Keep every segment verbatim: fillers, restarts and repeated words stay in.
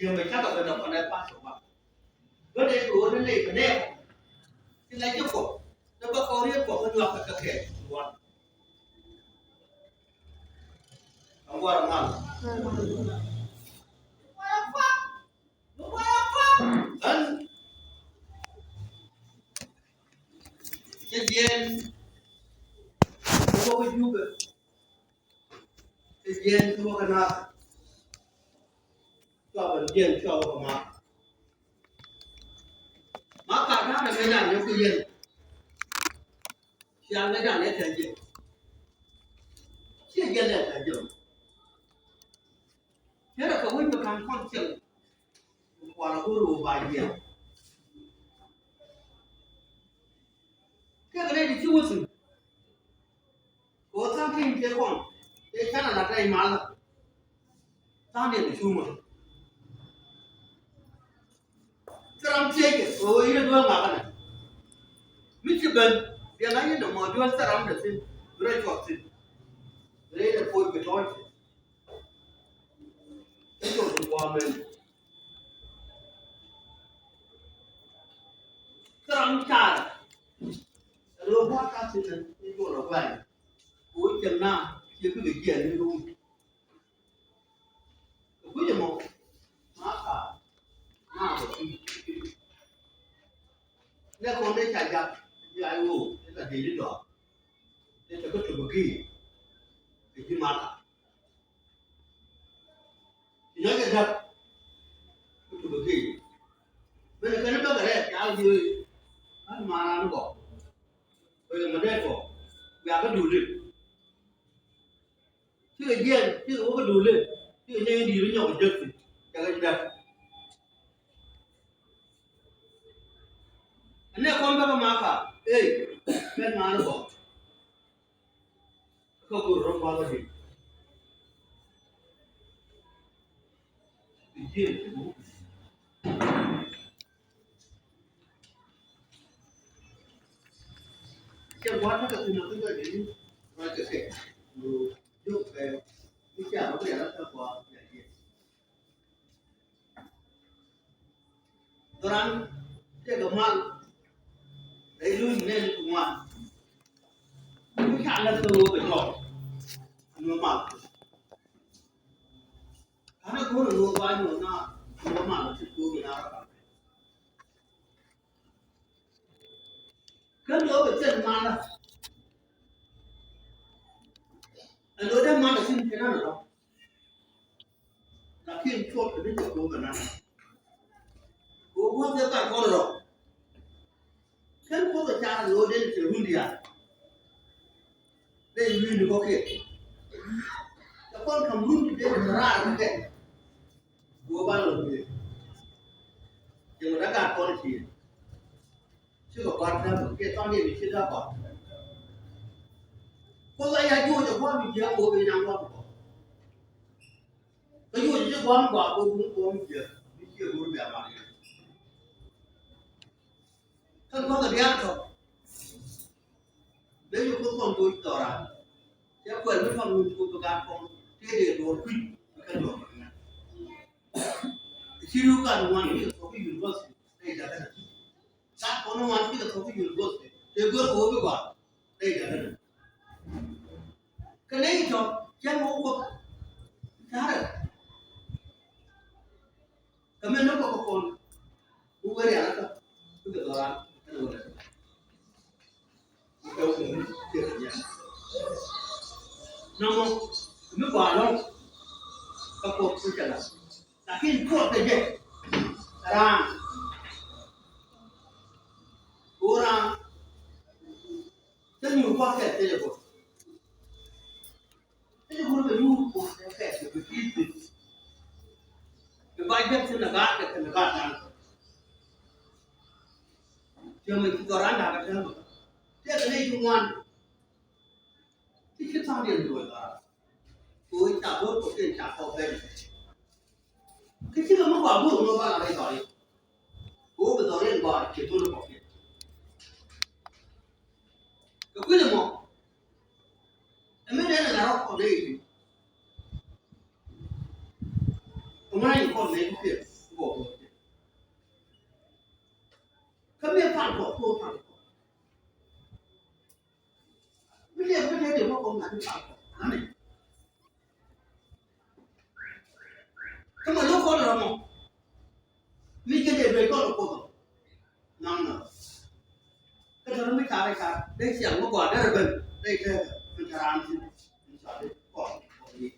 Yɛ mɛ cakɛ bɛ nɔ kɔnɛ pas kɛ wak. Bä dee kɛ ɣöö ni ley kɛ nɛɛkɔ. Ti la ji̱ Kuɔth ni bä kɔn riet Kuɔth ni nyuak kɛ kɛ kɛ wan. Aŋuar mal. Ɣän cɛ jiɛɛn kɛ wä kä Jubɛ. Cɛ jiɛɛn kɛ wä kä Nath. Cua bɛ jiɛɛn cua wä kä Mak. Mak ka da̱a̱n ɛ mɛ dan yɛ ku yɛn. Ciaŋ ɛ dan ɛ tɛn jɛ. Ciɛ jiɛɛn ɛ tɛn jɛ. Cɛ rɛ kɛ wec mi ka̱n kɔn cieŋ. Kualɛ go̱o̱r ɣöö ba jiɛɛn. Kɛ kɛ nɛy ti ci wä thi̱n. Kɛ ɣöö tha̱a̱ŋ ti in tëë kɔn tëë canɛ la̱t rɛy malä. Tha̱a̱ŋ diɛn ti cuŋä. Thil ram tiecɛ kɛ ɣöö yɛn duel ŋakä nɛ. Mi ci ben biɛŋ a yɛn dɛ mɔ duel thil ram dɛ thi̱n bi rɔ cuɔth thi̱n. Rɛy dɛ puɔc bi tɔ̱ɔ̱c thi̱n. Kä cok ti gua̱a̱ mɛn. Thil ram car. Ɛ lo̱o̱ bua̱a̱t ka thi̱n ni col ɛ gua̱a̱. Kɛ wec cɛ na ciɛ bikɛ jiɛɛn ni lo̱o̱. Kɛ kui̱c ɛmɔ ma ka na bɛ kui̱. Nɛ kɔn dee ca jak ji̱ ay ɣöö dee ca dee ni dɔɔk. Dee ca kä tup ɛ gi̱i̱. Kɛ ji̱ ma ka. Ti nyɔc kɛ däk. Kä tup ɛ key. Mɛn kɛn bäkɛ rɛɛk cal ji̱ ɣöö ɣän ma̱a̱n raan gɔk. Wek ɛmɛ dee kɔ wiakä duuli. Cikɛ jiɛn cikɛ wä kä duuli. Cikɛ nyɛy di̱i̱t nyɔk kɛ jek thi̱n. Cɛ kɛ däk. Ɛn nɛ kɔn bäkɛ ma̱a̱ ka ey mɛn ma̱a̱n raan gɔk. Kä go̱r rɔ gua̱a̱th adi. Cɛ gua̱a̱th kä kɛ thun kä jɔc ni ruac kɛ kɛ. Jok kɛ mi ca rɔ bia rɔ kä gua̱a̱th adi. Dhɔran tëëkɛ mal. Rɛy luny nɛn kɛ ŋuan. Mi ca lät kɛ ɣöö kɛ jɔɔk. Nuɔ mal. Ka̱n a go̱o̱r a ɣöö ba nyuɔ̱th na nuɔ mal a ti go̱o̱r na rɔ kɛ. Kä lo̱o̱ kɛ thil malä. Ɛ lo̱o̱ dee malä thi̱n kɛ nan rɔ. Lakin cuɔt kɛ ni jɛ go̱o̱r kɛ nan. Go̱o̱r go̱o̱r kɛ gat kɔn rɔ. Kɛn Kuoth ɛ car lo̱o̱ dee ni cɛ run diaal. Dee wi̱i̱ni kɔkiɛ. Cɛ kɔn ka̱m run dee ni raar ni kɛ. Go̱o̱r ba lɔ duëë. Cɛ ŋut a gat kɔn ciëë. Cikɛ gua̱a̱r täämɛ kiɛ tɔ̱ŋ diɛn i̱ ci täämɛ gua̱a̱r. Kuoth a ya juɔc ɛ gua̱a̱r mi jiääk ɣöö ben a ŋuɔ̱t bä. Kä juɔc i̱ ci gua̱a̱r mi gua̱a̱r ɣöö ben gua̱a̱r mi jiääk mi ciɛ go̱o̱r bia mat yɛn. Kä gua̱a̱r kɛ diaal tɔ̱. Dee yɛ Kuoth kɔn go̱o̱r dhɔran. Cɛ kuɛl mi tɔ̱ ŋun Kuoth bi gaat kɔn tëë dee duɔ̱ɔ̱r kui̱ bi kɛ duɔ̱ɔ̱r kɔn ŋa̱c. Ci ri̱w gat ŋuan mi kɛ thok kä university rɛy da̱känä. Gat kɔn ŋuan mi kɛ thok kä university tëë go̱r kɛ wä bi gɔaa rɛy da̱känä. Kɛ nɛy tɔ̱ cäŋ wä Kuoth carɛ. Kɛ mɛn ni kɔk kɛ kɔn. Ku wee rial kä bikɛ dhɔran kɛn wee lɛ. Ku kɛ wee ni kɛ kɛ nyɛ. Nɔmɔ mi gɔaa lɔŋ kä Kuoth ku cɛ la. Lakin Kuoth kɛ jɛ raan. Ku raan. Te nyuur kuak kɛ te jɛ Kuoth. Te jɛ Kuoth kɛ nyuur kuak kɛ kɛ kɛ kɛ kɛ kɛ. Kɛ ba jɛ te na gaat kɛ kɛ na gaat dan. Te mɛ ci dhɔran dakä te mɛ. Te kɛ ne ju ŋuan. Ti ci tha̱a̱ŋ diɛn duɔl dhɔran. Kɛ ɣöö ca go̱r kɔkiɛn ca kɔk ben. Kä cikɛ mi gɔaa go̱o̱r ŋɔ ba la rɛy dhɔriɛn. Kɛ ɣöö bi dhɔriɛn gɔaa ciɛ thol kɔkiɛn. Kɛ kui̱dɛ mɔ. Ɛ mi nɛn ɛ la rɔ kɔn nɛy ti. Ɛ ŋuan in kɔn nɛy ti piɛth. Kä mɛ lo̱k kɔn rɔmɔ mi jɛ dee duec kɔn rɔ Kuoth ɔ. Naŋ nɔ kä tɔ̱ mi car i̱ car dee ciaŋ mi gɔaa derɛ ben dee kɛ mi te raan thi̱n. Mi car i̱ kɔn kɔn ni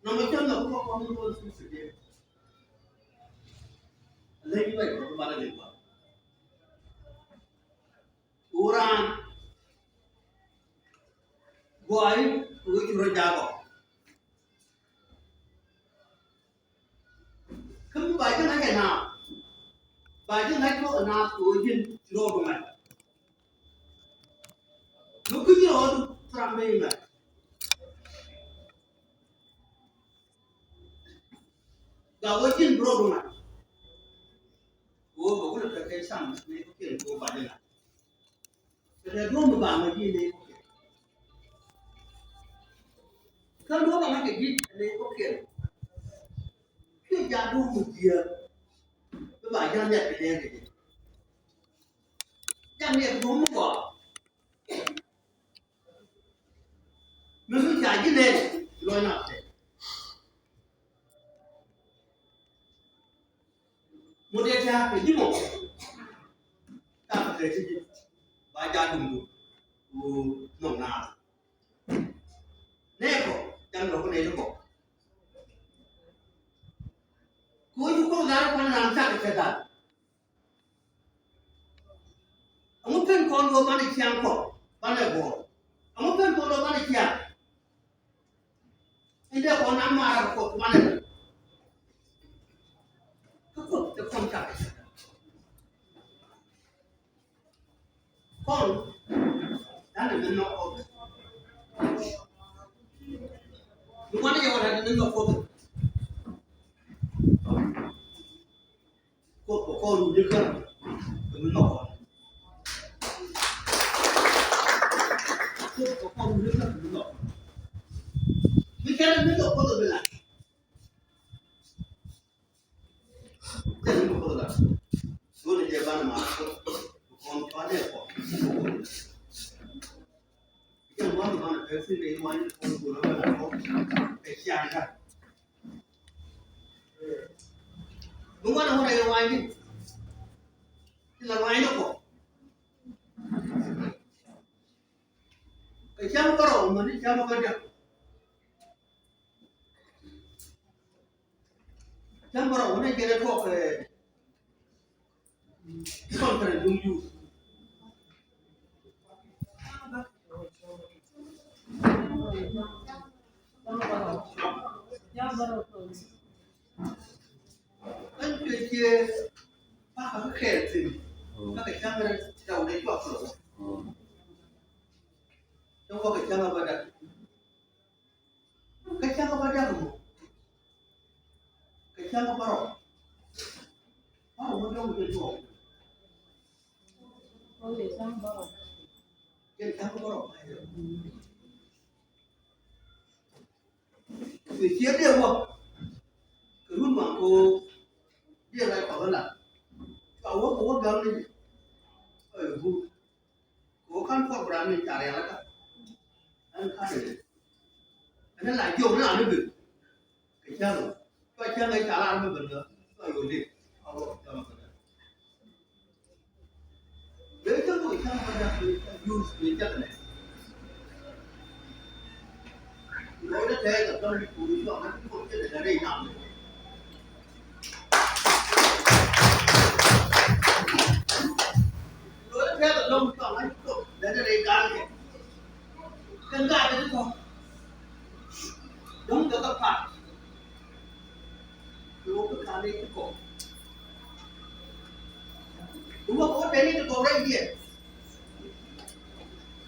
nɔmɔ cɔn nɔ kɔn kɔn ni kɔn su si dee. Leny ruac kɔn bi banɛ leny kɔn Wä raan gɔaa i̱ wä cu rɔ jaak ɔ. Kä mi ba ji̱ ŋa̱c ɛ naath, ba ji̱ ŋa̱c kɔ ɛ naath kɛ ɣöö ji̱n ci rɔɔdu ŋa̱c. Mi kui̱c rɔɔdu thram ben i̱ ŋa̱c. Gak ɣöö ji̱n bi rɔɔdu ŋa̱c. Kɛ ɣöö bɛ wut ɛ tɛkɛ cam ni kɔ̱kiɛn kɛ ɣöö ba ji̱ ŋa̱c. Kɛ tɛ duɔ̱ɔ̱m mi ba ŋa̱c ji̱ ni kɔ̱kiɛn. Kä duɔ̱ɔ̱m ba ŋa̱c kɛ ji̱ ni kɔ̱kiɛn. Kiɛ jaa duɔ̱ɔ̱m mi jiääk. Bi ba jaa nhiat kɛ nɛɛk kɛ ji̱. Jaa nhiat duɔ̱ɔ̱m mi gɔaa. Mi mi ca ji̱ nɛn lɔc na tɛ. Mut dee tɛ̈ɛ̈k kɛ ji̱ mɔ. Tɛ̈ɛ̈k kɛ ti ji̱ ba jaa duŋdu. Ku nhɔk naath. Nɛɛkɔ, cam dɔ̱k nɛy ti kɔ. Ku wec ku kɔk lar kuan ram cak kɛ cɛ dal. Ɛŋu pen kɔn ɣöö banɛ ciaŋ kɔ banɛ gɔɔr? Ɛŋu pen kɔn ɣöö banɛ ciaŋ? Indɛ kɔn a maara kɔ banɛ kä Kuoth te kɔn cak. Kɔn danɛ mi nhɔk Kuoth. Mi wanɛ yɛ wä danɛ mi nhɔk Kuoth. Kuoth kɛ kɔn wuni kä kɛ mi nhɔk kɔn. Kuoth kɛ kɔn wuni kä kɛ mi nhɔk kɔn. Mi kɛn mi nhɔk Kuoth bi la. Kɛn mi nhɔk Kuoth la. Duɔni jɛ ban ma Kuoth kɔn kɔn ɛ kɔn. Kɛn wan wan ɛ pɛsi ni wan kɔn kɔn ɛ kɔn ɛ ciaŋ ka. Bi ŋuan a ŋuan a yɛ wa̱a̱ ji̱. Ti la wa̱a̱ ni kɔ. Kɛ cäŋ bärɔw mani cäŋ bädäk. Cäŋ bärɔw mani jɛn a tuɔk kɛ conference duŋ youth. Ɛn cuɛ ciɛ pakä kä kɛɛl thi̱n. Pakä cäŋ rɛl ti daw dee cuak kɛ rɔ. Cäŋ pakä cäŋ a bädäk. Kä cäŋ a bädäk mɔ. Kä cäŋ a bärɔw. Bärɔw mɔ dɔ̱ŋ jɛ tuɔk. Jɛn cäŋ bärɔw. Kɛ ciɛ dee wä kɛ run waŋ ko dee ray kɔk la. Cua wä kɛ wä gam ni ɛ bu ko kan program ni car yala ka. Ɛn ka dee ɛn la jiɔk ni ani bi kɛ cäŋ. Cua cäŋ ɛ car ani bi bɛn ka cua yol dee a wä kɛ cäŋ kɛ dee. Duŋ kɛ kä pa̱a̱t. Duŋ kɛ ka̱n nɛy ti kɔw. Duŋ kɛ wä tɛn nɛy ti kɔw rɛy diɛn.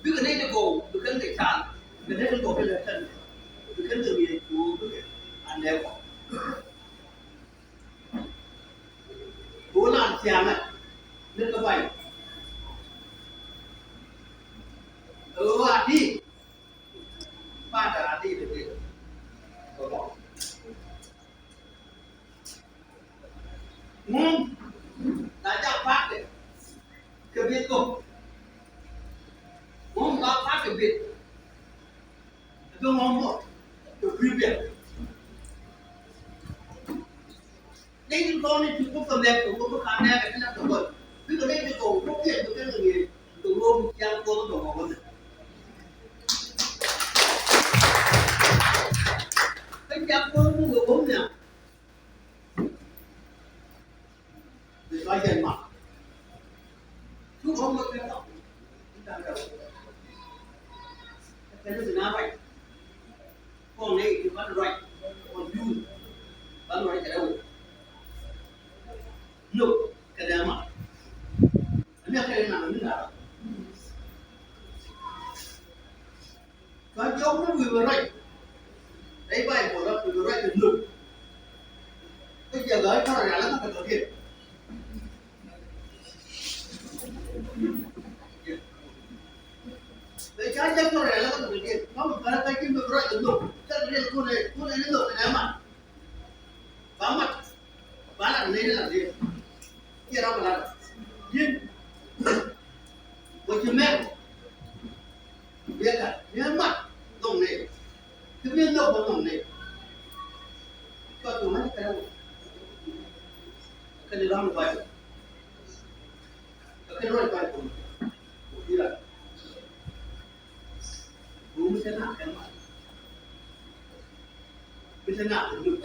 Bikɛ nɛy ti kɔw bi kɛn kɛ ca̱a̱l. Bikɛ nɛy ti kɔw bi lɛ kɛn. Bi kɛn kɛ riɛc kɛ ɣöö bikɛ an lɛ kɔw. Kɛ ɣöö lan ciaŋɛ ni kɛ bay. Kɛ ɣöö a ti. Pa̱a̱t a ti ti ti. Ŋum na jak pa̱a̱t kɛ kɛ Dɔ̱ŋ ɔmɔ kɛ kui̱ biɛl. Nɛy tin kɔn ni ti kuoth kɛ lɛk kɛ wä bi ka̱n nɛɛkɛ ti nak kɛ gɔl. Bikɛ nɛy ti kɔn wä biɛl bi kɛn kɛ ŋi̱eec kɛ wä bi ciaŋ kuoth dɔ̱ŋ ɔmɔ nɛ. Kä ciaŋ kuoth mi wee wä mi a Bi cɔl jɛn mak. Cu ɣɔ̱m mak kɛn tɔk. Ci tɔk rɛw. Kɛn bi na ruac. Kɔn nɛy ti ban ruac. Kɔn jur ban ruac kɛ rɛw. Nhök kɛ dee mak. Ani a kɛn na mi na ruac. Ka jɔk ni wi̱i̱ bɛ ruac. Rɛy Baibol la wi̱i̱ bɛ ruac kɛ nhök. Kä jiɛk ɣä tɔrɔ rial kä kɛ tɔ̱diɛn. Bɛ ca jiɛk tɔrɔ rial kä kɛ tɔ̱diɛn. Kä mi bärä kä ji̱n bɛ ruac kɛ nhök. Cä riɛl kun ɛ kun ɛ ni nhök kɛ nɛ mat. Ba mat. Ba lat ni lat ni. Kiɛ rɔ ba lat. Yin. Wä ci mɛk. Biɛ kat. Biɛ mat. Nɔŋ ni. Ti biɛ nhök ba nɔŋ ni. Kɔ tu mat kɛ rɔ. Kɛ ni ram ba. Kɛ ni ram ba. Kɛ ni ram ba. Bum sɛ na kɛ mat. Bi sɛ na kɛ nhök.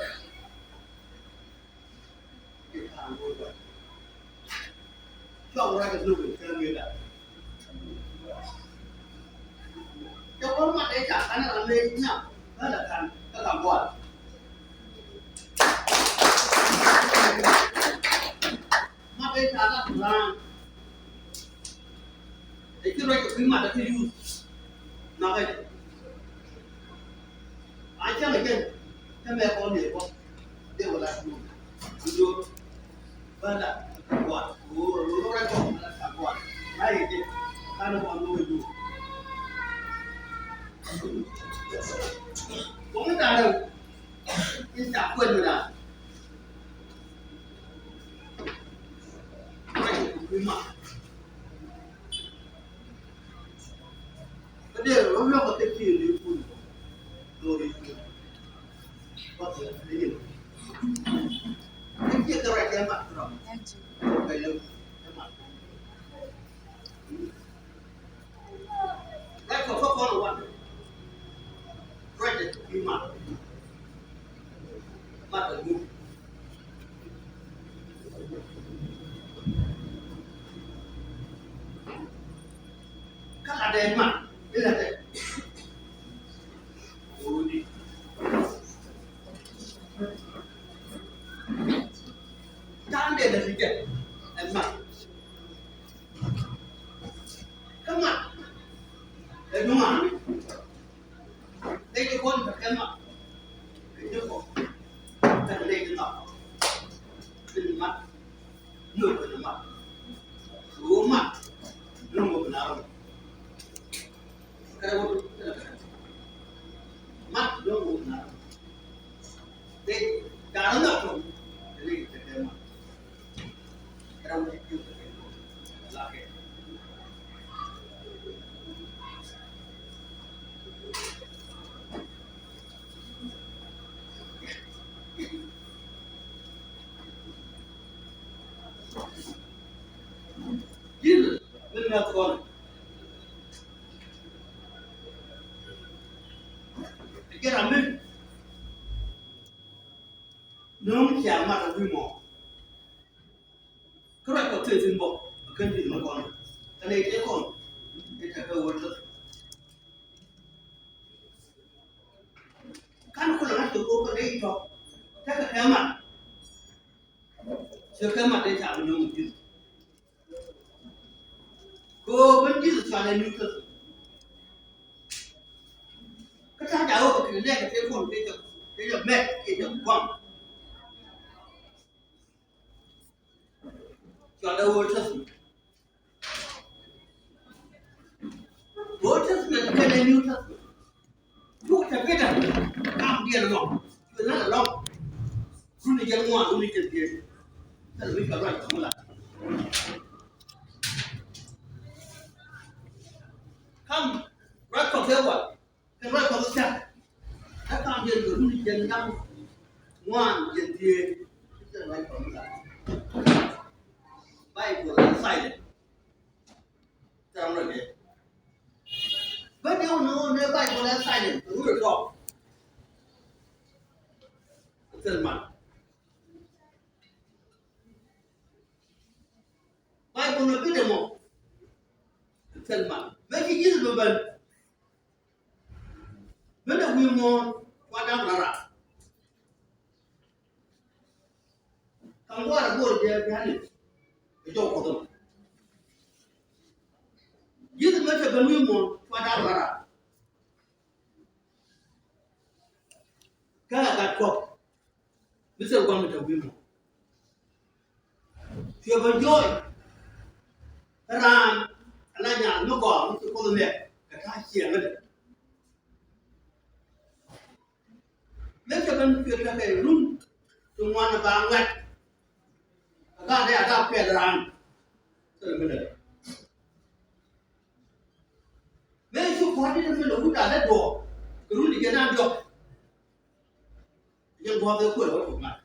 Ɛ ci ruac kɛ kui̱ mat ɛ kä yuth. Nakä jɛ. A cäŋ ɛ jɛn. Cä mɛ kɔn yɛ kɔn. Dee wä la tuun. Ku jor. Bä la. Kuan. Ku wä rɔ rɔ rɔ rɔ rɔ rɔ kuan. Na yɛ jɛ. Ka ni kɔn wä yuth. Kɔn ni da̱a̱ rɛw. In ca kuɛn mi da̱a̱. Ruac kɛ kui̱ mat. Kä dee rɔ luɔk kä kɛ ti ni kun. Dori kun. Kä ti ni kun. Kä ti kɛ ruac kɛ mat rɔ. Kɛ lɛ mat. Ruac kɔ kä kɔn wan. Ruac kɛ ti mat. Mat kɛ muk. Kä la dee mat. Ila dee. Odi. Ta̱a̱ dee dee ti jɛ. Ɛ mat. Kä mat. Ɛ duŋ ani. Nɛy ti kɔn kɛ kɛ mat. Kɛ jɛ kɔ. Kɛ nɛy ti nhɔk. Kɛ ni mat. Nhök kɛ ni mat. Ɣöö mat. Nhök kɛ ni mat. Kɛ rɛ wä kɛ ni mat. Mat nhök kɛ ni mat. Nɛy ti kɔn kɛ kɛ mat. Ji̱n min ŋa̱th kɔn. Jɛ ram min. Nööŋ cia mat a wi̱i̱ mɔ. Kä ruac kɔ thil thi̱n bɔ a kän di̱t mi kɔn. Kɛnɛ i̱ tëë kɔn i̱ tekɛ wä lät. Kan kulɛ ŋa̱c kɛ go̱o̱k kɛ nɛy tɔ̱ tekɛ kɛ mat. Ciɛ kɛ mat dee ca bi nööŋ ji̱th. Kɛ ɣöö ben ji̱th cɔal ɛ New Testament. Kä ta̱a̱ ca ɣöö kɛ kɛ lɛk kɛ tëë kɔn kɛ jɛ kɛ jɛ mɛk kɛ jɛ gua̱ŋ. Cɔal ɛ Old Testament. Old Testament kɛnɛ New Testament. Juk te Peter kam diɛn mɔ. Cuɛ nɛn alɔŋ. Runi jɛn ŋuan, runi jɛn diɛn. Thil mi kɛ ruac kɔŋ la. Kam ruac kɔŋ kɛ wal. Kɛ ruac kɔŋ cak. Jɛn kɛ run jɛn da̱ŋ ŋuan jɛn dhieec. Bible is silent. Tɛm rɔ jɛ. Bä diɛ wä ni wä ni Bible is silent. Run rɔ tɔk. Thil man. Bible ni bi dɛ mɔ. Thil man. Mɛ ci Jesus bɛ ben. Mɛ dɛ wi̱i̱ muɔ̱ɔ̱n wa dam rara. Ka̱m gua̱a̱r a go̱o̱r jɛ bi̱a̱ni. Kɛ jɔw Kuɔth ɛmɔ. Jesus mɛ cɛ ben wi̱i̱ muɔ̱ɔ̱n wa dam rara. Kä a gat Kuɔth. Bi thil gua̱a̱r mi te wi̱i̱ muɔ̱ɔ̱n. Cuɛ bä jɔɔc. Kä raan ala nyaal mi gɔaa mi ci Kuoth mɛk kɛ ta̱a̱ ciɛŋädɛ. Mëë cɛ ben cuɛ tekɛ run ti ŋuan ba ŋuɛt. Kɛ gaat dee a daap kɛɛl raan. Thilɛ mi lɛ. Mëë cu kua̱r dit mi lɛ wut a lɛ duɔɔk kɛ run ti jɛ naan diɔk. Jɛn gua̱a̱th ëë kuël wä tuk lat.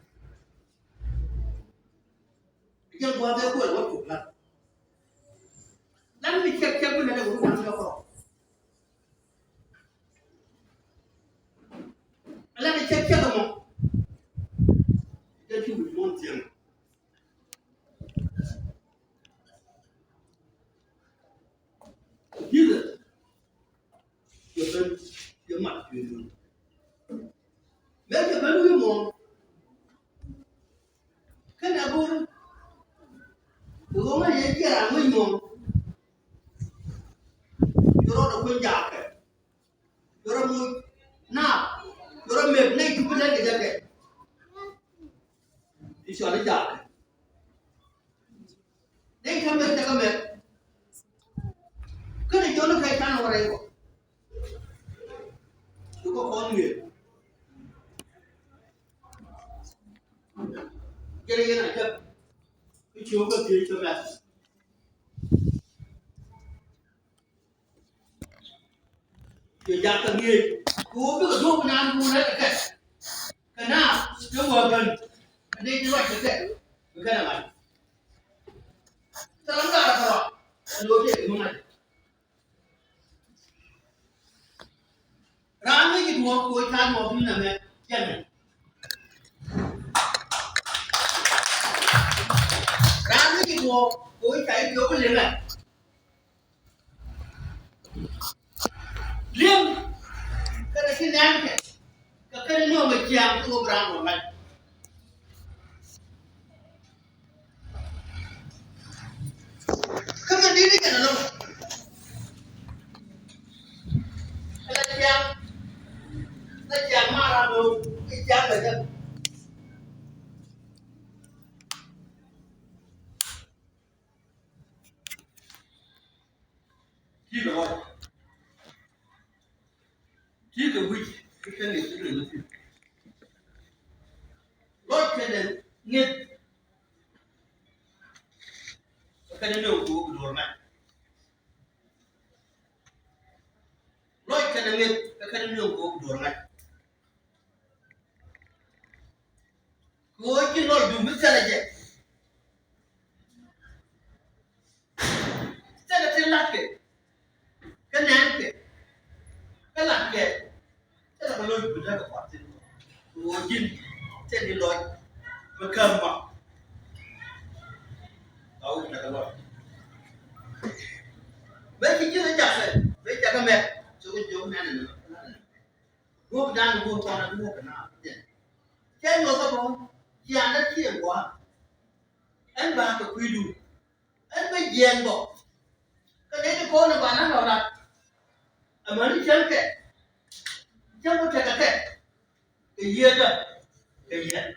Jɛn gua̱a̱th ëë kuël wä tuk lat. Lat mi cɛk cɛk mi lɛ lɛ wut a lɛ duɔk. Ala ni cɛk cɛk mɔ. Jɛ ti wi̱i̱ muɔ̱ɔ̱n thiɛŋ. Jesus. Cɛ ben cɛ mat cɛ ben. Mɛ cɛ ben wi̱i̱ muɔ̱ɔ̱n. Kɛn a go̱o̱r. Kɛ ɣöö ŋäc yɛ jiɛɛr a ŋäc muɔ̱ɔ̱n. Cɛ rɔɔdɛ kueny jaakɛ. Cɛ rɔ moc naap. Cɛ rɔ mɛk nɛy ti bi lɛl kɛ jɛ kɛ. Ti cɔal i̱ jaakɛ. Nɛy ti mɛk cɛ kɛ mɛk. Kä ni jɔn ni kɛ can wä rɛy kɔ. Ti kɔ kɔn ŋi̱eer. Jɛn yɛn a jɛk. Kä ci wä kɛ thiec kɛ mɛk. Cɛ jak kɛ ŋi̱eec kɛ ɣöö bikɛ duɔ̱ɔ̱p naan duun rɛl kɛ kɛ. Kɛ naath te wä ben kɛ nɛy ti ruac kɛ kɛ bi kɛn ɛ ŋa̱c. Thil ram daarɛ kɛ rɔa ɛ lo̱o̱ tëë kɛ mi ŋa̱c. Raan mi ci duɔ̱ɔ̱p kɛ ɣöö ca duɔ̱ɔ̱p mi nɛmɛ jɛmɛ. Raan mi ci duɔ̱ɔ̱p kɛ ɣöö ca jiök bi liŋɛ. Li̱em kɛnɛ ti nɛn kɛ kɛ kɛnɛ ni ɣöö mɛ ciaŋ ti ɣöö bi raan wä ŋa̱c. Kä mɛ di̱t ni kɛnɛ lo̱ŋ kɛnɛ ciaŋ. Kɛ ciaŋ ma raan lo̱ŋ kɛ ciaŋ kɛ jɛ. Ti kɛ ɣɔr. Ti kɛ wi̱c ti kɛ ŋi̱c ti kɛ ŋi̱c ti. Lɔc kɛnɛ ŋi̱c. Kɛ kɛnɛ nööŋ kɛ wä bi duɔ̱ɔ̱r ŋa̱c. Lɔc kɛnɛ ŋi̱c kɛ kɛnɛ nööŋ kɛ wä bi duɔ̱ɔ̱r ŋa̱c. Kɛ ɣöö ji̱n lɔcdu mi thilɛ jɛ. Thilɛ tin latkɛ kä nɛnkɛ kä latkɛ. Thilɛ kɛ lɔc bi tekɛ kuath thi̱n. Kɛ ɣöö ji̱n thilɛ lɔc mi käm ma. Ka wä bi tekɛ lɔc. Mëë ci ji̱n ɛ jakɛ mëë cakɛ mɛk cɛ wä jiök nɛn ɛn. Duɔ̱ɔ̱p dan duɔ̱ɔ̱p kɔn a duɔ̱ɔ̱p kɛ na jɛn. Cɛ nyuɔth ɛ bä ciaŋdä ciɛ gua̱a̱. Ɛn ba kɛ kui̱du. Ɛn bä jiɛɛn bä. Kä dee ti kɔn ɛ ba na lɔ lat. Amäni cäŋ kɛ. Cäŋ ku tekɛ kɛ. Kɛ yiëëdä. Kɛ yiëëdä.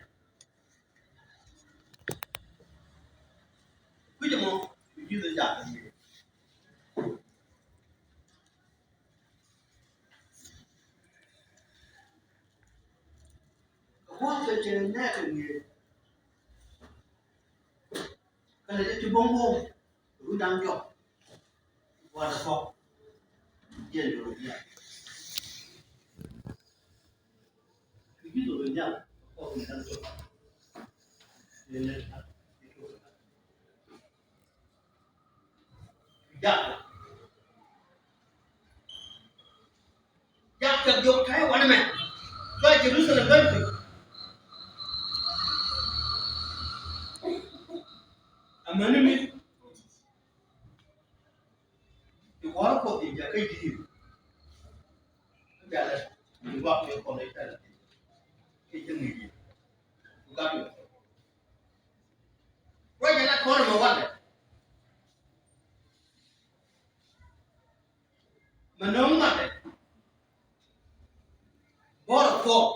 Kui̱c ɛmɔ. Kui̱c ji̱th ɛ jakä yiëë. Kɛ gua̱a̱th kɛ cɛ nɛɛkɛ ŋi̱eec. Kɛnɛ ti ti bo̱ŋ bo̱ŋ. Run da̱ŋ jɔk. Gua̱a̱th ɛ kɔk. Jiɛn jɔk jiɛn. Jak. Jak kɛ diɔk ta̱a̱ wanɛ mɛ. Cua Jerusalem ben piny. Amäni mi ti kua̱r Kuɔth in jakä ji̱. Jalɛ ni gua̱k ni kɔn i̱ tɛl. I̱ cä ŋi̱i̱c i̱. Ku gat i̱. Ruac jɛ la kɔn mɛ walɛ. Mɛ no̱o̱ŋ matɛ. Bɔr thuɔk.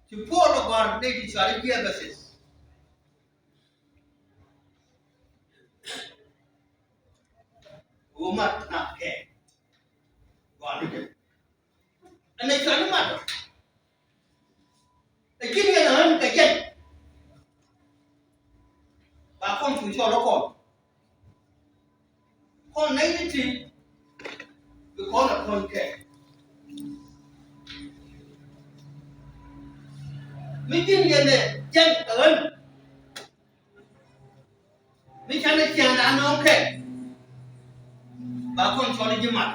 Ci Puɔl ɛ gɔ̱a̱r nɛy ti cɔal i̱ ji̱ Ɛpɛthɛth. Ɣöö mat nak kɛ gɔ̱a̱r ni jɛ. Ɛn ɛ cɔal i̱ mat ɛ ji̱n yɛn ɛ ɣän kɛ jɛn. Ba kɔn cu cɔl ɛ kɔn. Kɔn nɛy ni ti bi kɔn ɛ kɔn kɛ. Mi ji̱n yɛn ɛ jɛn ɛ ɣän. Mi canɛ ciaŋdan nɔŋ kɛ. Ba kɔn cɔl i̱ ji̱ mat.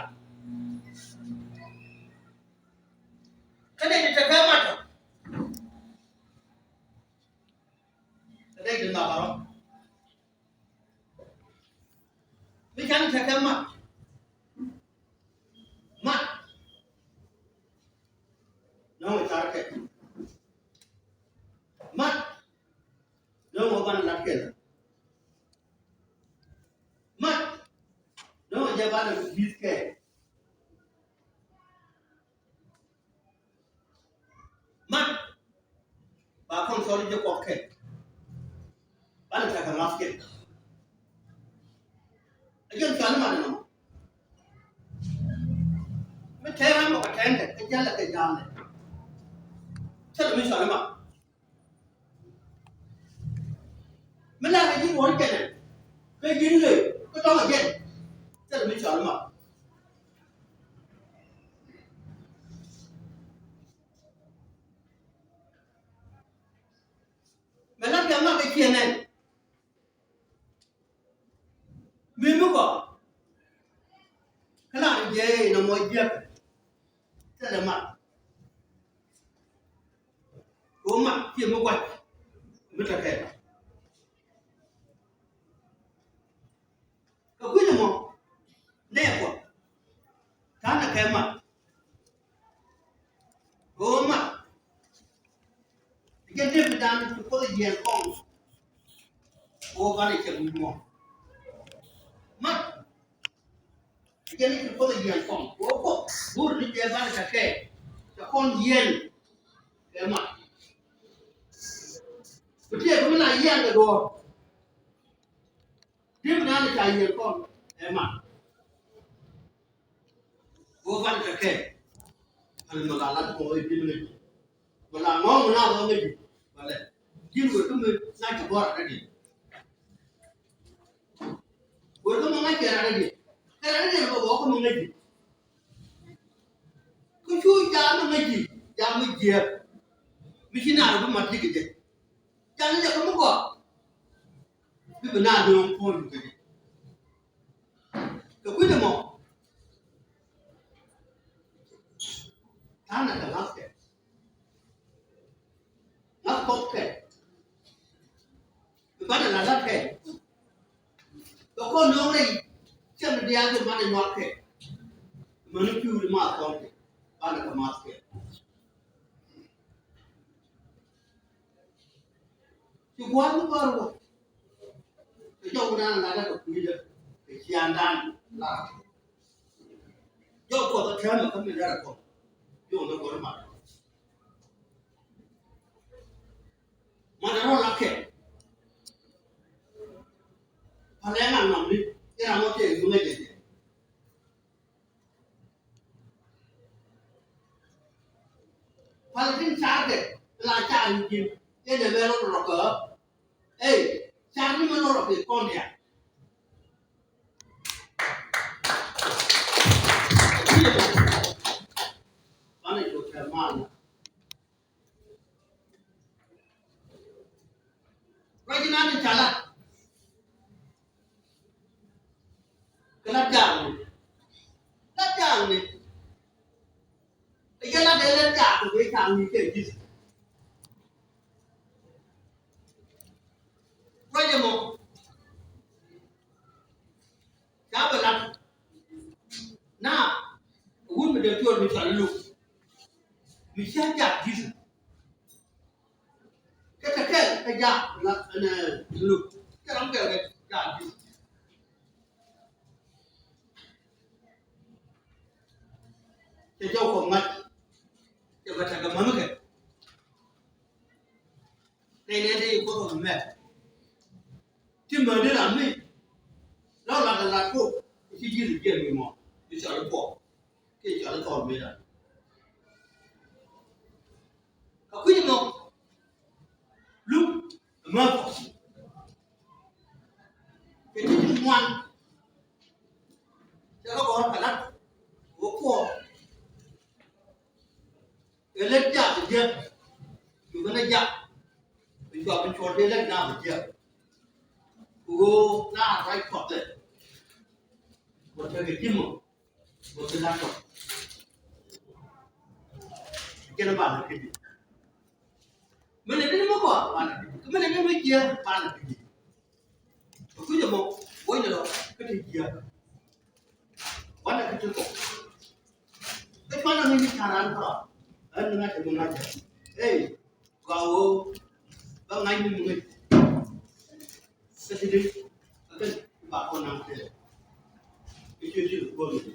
Kä dee ti tekɛ mat ɔ. Kä dee ti nhɔk ɔ. Mi canɛ tekɛ mat. Mat. Nɔŋ ɛ car kɛ. Mat. Nɔŋ ɛ banɛ lat kɛ. Mat. Nɔŋ ɛ jɛ banɛ mi̱th kɛ. Mat. Ba kɔn cɔl i̱ jɛ kuɔk kɛ. Banɛ tekɛ ŋa̱th kɛ. Ɛ jɛn cɔal i̱ mat ɛnɔ. Mi tɛɛr ram ɔ kɛ tɛɛn kɛ kɛ jɛn lɛ kɛ ja̱a̱n lɛ. Thilɛ mi cɔal i̱ mat. Mi la kɛ ji̱ buɔ̱n kɛnɛ kɛ ji̱n lëë kä tɔ̱ŋ ɛ jɛn. Thilɛ mi cɔal i̱ mat. Mɛ la kɛ mat kɛ ciɛ nɛn. Mi mi kɔ kä la ni jɛ inɔ mɔ jiɛk. Thilɛ mat. Kɛ mat ciɛ mi guac mi tekɛ. Kɛ kui̱c ɛmɔ nɛɛkɔ ta̱nɛ kɛ mat. Kɛ mat. Jɛ dee bi dan ti Kuoth ɛ jiɛɛn kɔn. Kɛ banɛ cɛ wi̱i̱ mɔ mat. Jɛ ni ti Kuoth ɛ jiɛɛn kɔn kɛ Kuoth go̱o̱r ni jɛ banɛ cɛ kɛ cɛ kɔn yiɛn kɛ mat. Ku tiɛɛk mi la yiɛn kɛ duɔ̱ɔ̱r. Di̱t mi naan ca yiëë kɔn ɛ mat. Go̱o̱r ban kɛ kɛ. Ani mi la lat kɔn i̱ di̱t mi ŋäc. Mi la ŋɔ̱ɔ̱ŋ mi naan ŋɔ̱ɔ̱ŋ ŋäc. Walɛ di̱t wër kä mi naan cɛ bɔr a rɛt i̱. Wër kä mi ŋa̱c kɛ rɛt i̱. Kɛ rɛt i̱ bɛ wä kä mi ŋäc i̱. Kä cu jam mi ŋäc i̱ jam mi jiääk. Mi ci naan bi mat ji̱ kɛ jɛ. Jam ni jɛ kä mi gɔaa. Bi bi naan dööŋ puɔ̱ny kɛ jɛ. Kɛ kui̱dɛ mɔ ta̱a̱ na kɛ ŋa̱thkɛ. Ŋa̱th kɔpkɛ. Bi banɛ la la̱tkɛ. Bɛ kɔn nööŋ rɛy cɛ mi diaal ti manɛ nuatkɛ. Mäni pi̱w di maath kɔn kɛ banɛ kɛ maath kɛ. Ci gua̱a̱th mi gɔ̱a̱r wä. Kɛ jɔw wä naan ŋa̱t kɛ kui̱dä kɛ ciaaŋdan lar. Jɔw Kuɔth ɛ tɛmɛ kä mi lɛr ɛ kɔn. Jɔw ni gɔ̱r mat. Mat ɛ rɔ la kɛ. Palɛ ŋa̱n ŋa̱n ni i̱ ram wä tëë yuŋ ɛ jɛ jɛ. Pal tin car kɛ la car ni ji̱n yɛn ɛ mɛ rɔ rɔ kä. Ey, car ni mɛ rɔ rɔ kɛ kɔn diaal. Banɛ jɔk kɛ mal. Ruac inan in ca lat. Kɛ lat jaakni. Lat jaakni. Ɛ jɛ lat ɛ lat jaakni kɛ jaakni kɛ ji̱th. Ruac ɛmɔ. Ca bɛ lat. Na wut mi dee tuɔɔr mi cɔal Luk. Mi ca jak Ji̱th. Kɛ kɛ kɛl kɛ jak la ɛnɛ Luk. Kɛ ram kɛl kɛ jak Ji̱th. Cɛ jɔw kɔ ŋa̱c. Cɛ bɛ tekɛ mäni kɛ. Nɛy nɛy ti Kuoth ɔ mɛ. Ti mäni ram mi. Lɔ lat ɛ lat kok. Ci Ji̱th jiɛn mi mɔ. Bi cɔl i̱ Puɔl. Kiɛ cɔl i̱ Thɔɔl mi lat. Kä kui̱c ɛmɔ. Luk ɛ Mathɛw. Kɛ ti ti ŋuan. Cɛ kɛ gɔ̱r kɛ lat. Wä Puɔl. Ɛ lät jak jiäk. Cu kɛn ɛ jak. Bi cuɔp bi cuɔt dee lät na bi jiäk. Ku ɣöö na ruac kɔth ɛ. Wä tekɛ ji̱ mɔ. Wä bi lat kɔth. Kɛn ɛ banɛ kidi. Min ɛ dee ni mi kɔth banɛ kidi. Min ɛ dee ni mi jiäk banɛ kidi. Kui̱c ɛmɔ wec ni lɔ kä ti jiäk. Wanɛ kä ti kɔk. Kä cuanɛ ŋi̱ni ca̱ran kɔrɔ. Ɣän ni ŋa̱c ɛmɔ ŋa̱c ɛ. Ey, gɔaa ɣöö bä ŋa̱c ni mi ŋäc. Kä ti di kä kɛn ba kɔn naŋ tëë. I̱ ciö ciö kuɔn ni.